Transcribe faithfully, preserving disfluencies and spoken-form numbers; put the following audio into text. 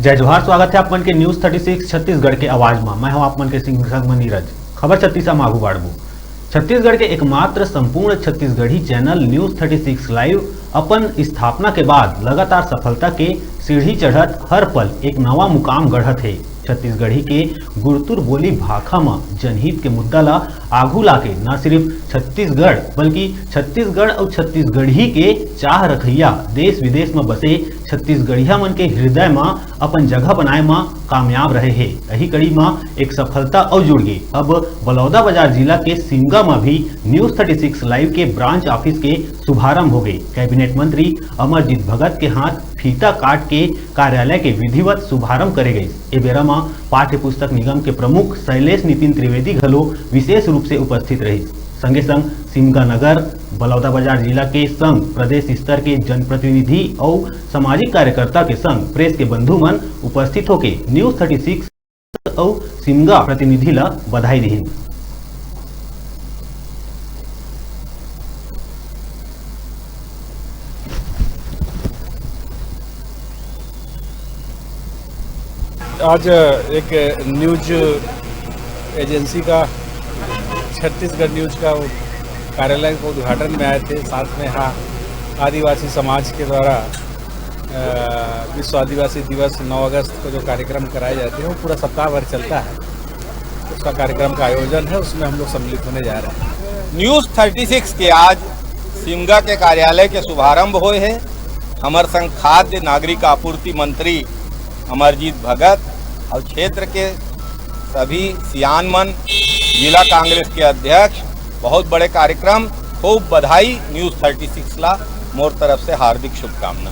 जय जोहार, स्वागत हे आप मन के News Thirty Six छत्तीसगढ़ के आवाज म। मैं हूं आप मन के संग संग म नीरज। खबर छत्तीसा म आगू बाढ़बो। छत्तीसगढ़ के एकमात्र संपूर्ण Chhattisgarhi channel News Thirty Six Live अपन स्थापना के बाद लगातार सफलता के सीढ़ी चढ़त हर पल एक नवा मुकाम गढ़त हे। छत्तीसगढ़ी के गुरतुर बोली भाखा म जनहित के मुद्दा ला आघू लाके न सिर्फ छत्तीसगढ़ बल्कि छत्तीसगढ़ अउ छत्तीसगढ़ी के चाह रखइया देश विदेश म बसे छत्तीसगढ़िया मन के हृदय म अपन जगह बनाए म कामयाब रहे हे। यही कड़ी म एक सफलता अउ जुड़ गे। अब बलौदाबाजार जिला के सिमगा म भी News Thirty Six Live के ब्रांच ऑफिस के शुभारंभ हो गे। कैबिनेट मंत्री अमरजीत भगत के हाथ फीता काट के कार्यालय के विधिवत शुभारंभ करे गइस। ए बेरा म पाठ्य पुस्तक निगम के प्रमुख शैलेश नितिन त्रिवेदी घलो विशेष रूप से उपस्थित रहिस। संगे संग सिमगा नगर, बलौदाबाजार जिला के संग प्रदेश स्तर के जनप्रतिनिधि अउ सामाजिक कार्यकर्ता के संग प्रेस के बंधु मन उपस्थित होके News Thirty Six अउ सिमगा प्रतिनिधि ला बधाई दिहिन। आज एक न्यूज एजेंसी का, छत्तीसगढ़ न्यूज का कार्यालय का उद्घाटन में आए थे। साथ में यहाँ आदिवासी समाज के द्वारा, अ, विश्व आदिवासी दिवस नौ अगस्त को जो कार्यक्रम कराए जाते हैं, वो पूरा सप्ताह भर चलता है। उसका कार्यक्रम का आयोजन है, उसमें हम लोग सम्मिलित होने जा रहे हैं। News Thirty Six के आज सिमगा के कार्यालय के शुभारंभ होए हे। हमर संग खाद्य नागरिक आपूर्ति मंत्री अमरजीत भगत अउ क्षेत्र के सभी सियान मन, जिला कांग्रेस के अध्यक्ष, बहुत बड़े कार्यक्रम। खूब बधाई News Thirty Six ला, मोर तरफ से हार्दिक शुभकामना।